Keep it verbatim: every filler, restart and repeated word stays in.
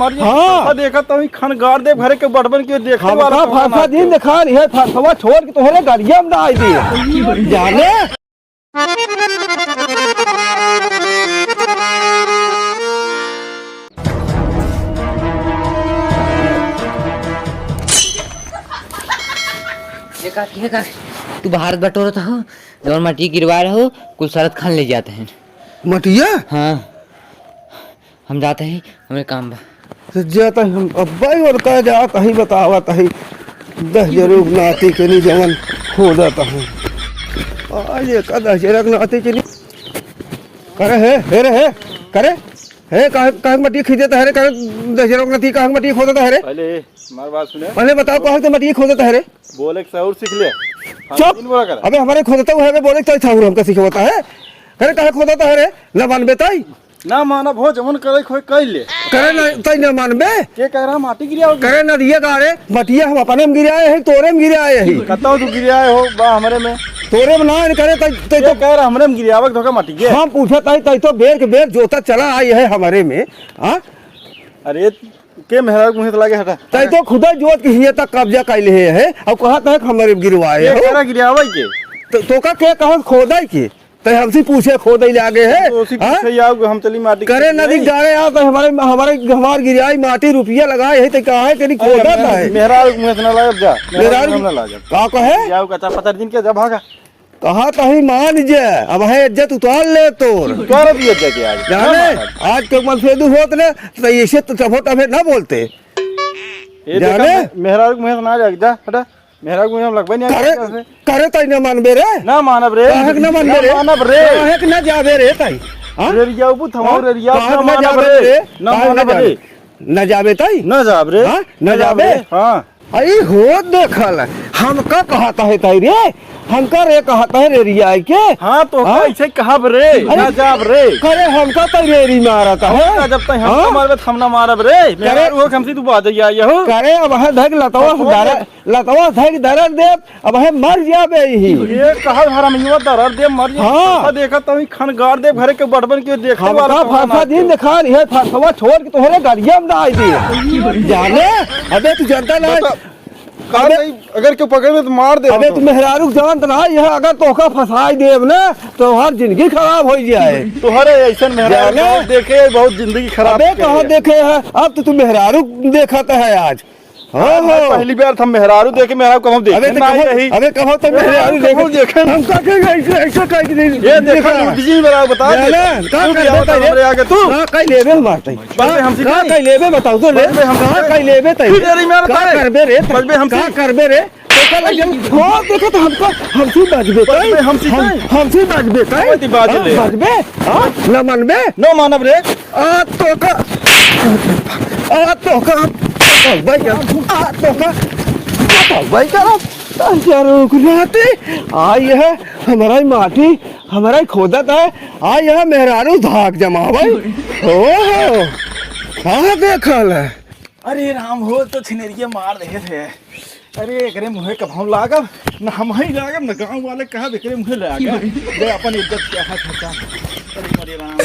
मारिए। हाँ। फरसा देखत हई, खन गाड़ देब घरे के बटवन के, देखते हमका वाला फरसा दिन देखा रही है, फरसवा छोड़ के तोहरे गड़िया में डाल दिए। जाने। ये का, ये का? तू बाहर बटोरत हो, जौन मटिया गिरवाए रहो, कुल सरत खान ले जाते हैं। मटिया? हाँ। हम जाते ही, हमरे काम बा। तो जाता ही हम अब्बा ही और का जाता ही बतावत ही। दस जरूर नाती के नी जवन खोदत हूँ। आज एक दस जरूर नाती के नी। करे हे, हे रे हे, करे हे, काहे, काहे मटिया खींचत है रे, करे दस जरूर नाती काहे मटिया खोदत है रे? पहले हमार बात सुने। पहले बताओ, काहे तो मटिया खोदत है रे? बोले के सहूर सीख ले। चुप! दिन बोला कर। अबे हमारे खोदता हुआ है, बोले के सहूर हमका सिखावता है। करे काहे खोदत है रे? ना मानबे ताई। ना मानब हो, जवन करे खोए कइ ले। करे ना, तई ना मानबे। के कह रहा माटी गिरियावे? करे ना दिए का रे, मटिया हम अपने में गिराए हैं, तोरे में गिराए हैं। कतौ तू गिरियाए हो, बा हमरे में। तोरे में ना करे, तई, तई के तो कह रहा हमरे में गिरियावे के धोखा माटी के। हम पूछत हई, तई तो बेर के बेर जोता चला आई है हमरे में। हाँ? अरे, के मेहरारू मुँहे से लागे हटा। तई तो खुदा जोत के हिये तक कब्जा कइ ले है, अब कहा तक हमरे में गिरवाए के हो? कह रहा गिरियावे के? तो, तो का के कहा खोदाई के? तै हमसे पूछे खोदे ले आगे है? तो उसी हाँ? पूछे आओ, हम चली माटी करे के नदी नहीं। गाड़े आओ, तो हमारे, हमारे, हमार गिरियाई माटी रुपया लगाए है, तो कहा है कि नहीं अरे, खोदा मेहरा-, था है? मेहरारू के मुँह से ना लाजब जा। मेहरारू मेहरारू के मुँह ना लाजब। का कहे? जाओ, कच्चा पत्थर दिन के जा, भागा। कहा तो ही मान जे, अब है इज्जत उतार ले तोर। उतार दिया जाके आज। जाने, ना मानब। आज के मन से दू होत ने, तो ऐसे तो चभो टभे ना बोलते। ये देखा, जाने? मे-, मेहरारू के मुँह से ना लाजब जा, हटा। मेहरारू के मुँह से हम लगबे नहीं करे, आगे से। करे ताई ना मानबे रे? ना मानब रे। काहे के ना मानबे ना रे? मानब रे। काहे के ना जाबे रे ताई? हाँ? रेरिया उबू थमाओ, हाँ? रेरिया काहे ना के ना मानब जाबे रे। रे? ना काहे के ना मानब जाबे? रे। ना जाबे ताई? ना जाब रे। हाँ? ना ना जाब जाबे? रे। हाँ। आई हो देखल, हमका कहत है ताई रे, हमका रे कहत है रेरिया के। हाँ, तो हाँ? कैसे कहब रे? अरे, ना जाब रे। करे हमका ताई रेरी मारत है। हमका जब ताई हमका हाँ? मारबे, त हम ना मारब रे। करे मेहरारू हो के हमसे तू बात या, यहो। करे अब है धक लतवा तो से हो दरा, गया। लतवा धक दरद देब, अब है मर जाबे ही। ये कहल हरामिया दरद देब, मर जाबे। हाँ। फरसा देखत तई खन गाड़ देब घरे के बटवन के, देखते हमका वाला कौन फरसा नाच दिन के। देखा रही है, फरसवा छोड़ के तोहरे गड़िया में डाल दिए। जाने, अबे तू जनता ना। बता, कान अबे नहीं, अगर क्यों पकड़ में तो मार दे अबे तो। तू मेहरारू के जानत ना, यह अगर तोहका फंसाई देब ना, तो हर जिंदगी खराब हो जाए। तोहरे ऐसन मेहरारू जाने। बहुत देखे, बहुत जिंदगी खराब अबे किया कहाँ है। देखे है? अब तो तू मेहरारू देखत है आज। हाँ, हाँ, हाँ। पहली बार हम मेहरारू देखे, मेहरारू कबहुँ देखे अबे तो ना कबहुँ, रही। अबे कबहुँ तो मेहरारू कबहुँ देखे। देखे। हम का के ऐसे, ऐसे कह के नहीं ये देखा, देखा। तू बिजली वाला बता ना, दे। ना, का तू कर क्या देता बता है? हमरे आगे तू? का कह लेबे हम बात है? बस बे हमसे का कह लेबे बताओ तो रे। बस बे हमसे का कह कह लेबे तै? तू जरी मेरा का तारे। करबे रे? बस बे हमसे का करबे रे? तो का लगे? हाँ, देखो तो हमका, हमसे बाजबे बस तै? बे हमसे हम, कह। हमसे बाजबे तै? हमसे बाज हाँ, ले। बाजबे? हाँ, ना मानबे? ना मानब रे। आ तोका, आ तोका, भाई का, आ तोका, भाई का, तो जरूर नाते आई है, हमारा ही माटी, हमारा ही खोदत है, आई है मेहरारू धाक जमावे। ओहो, कहाँ देखल है? अरे राम हो, तो छिनरिया मार देहे थे। अरे, एकरे मुँहे कबहुँ लागब, न हमहीं लागब, न गाँव वाले कहब, एकरे मुँहे लागब। बे, अपन इज्जत क्या है, ठेका? अरे, अरे राम।